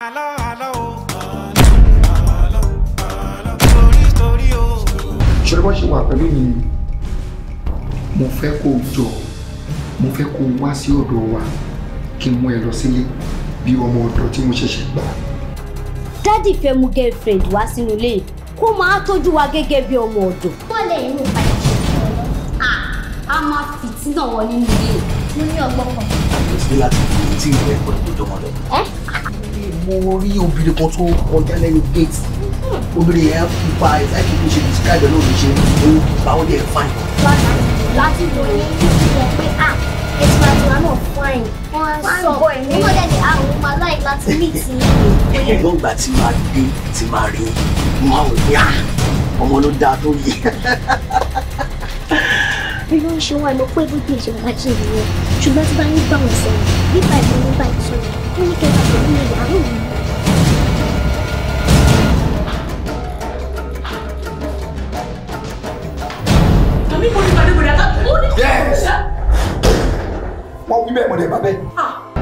Àlọ́ àlọ́ o. Àlọ́ àlọ́. Story story o. Ṣé bó ṣe wà pẹ̀lú mi, mo fẹ́ kó jọ, mo fẹ́ kó wá sí ọ̀dọ̀ wa kí n mú ẹ lọ sílé bí ọmọ ọ̀dọ̀ tí mo ṣẹ̀ṣẹ̀ gbà. Daddy fẹ́ mú girlfriend wá sínú ilé yìí kó máa tọ́jú wa gẹ́gẹ́ bí ọmọ ọ̀dọ̀. Wọ́n lè inú padà ṣe fún ọ lọ. A máa fìtínà wọn nínú ilé yìí. Mo ní ọgbọ́n kan. Mo ti dé láti fi tí ìwé ẹ̀kọ́ tó jọmọ lọ. Mo rí obìnrin kan tó kọjá lẹ́nu gate. Obìnrin yẹn pupa, exactly bó ṣe describe ẹ̀ lóòrùn ṣe ó pupa, ó dẹ̀ fine. Láti lò ní ìwọ̀n pé à ètò àtiwá náà fine. Wọ́n á sọ wọ́n náà dẹ̀ ní àwọn máa láì láti meet yín. Ẹ̀gbọ́n ìgbà tí máa dé tí máa rí mo máa wò pé ọmọ ló dáa tó yẹ. Bí wọ́n ṣe wà ló pé bójú ìṣe máa ṣe nìyẹn, ṣùgbọ́n tí bá ń bá wọn sọ̀rọ̀ nípa ìmọ̀ nípa ìsọ̀rọ̀ ó ní kẹta pẹ̀lú ìyàwó mi. Yes! Wọ́n wí bẹ́ẹ̀, mo dẹ̀ bá bẹ́ẹ̀.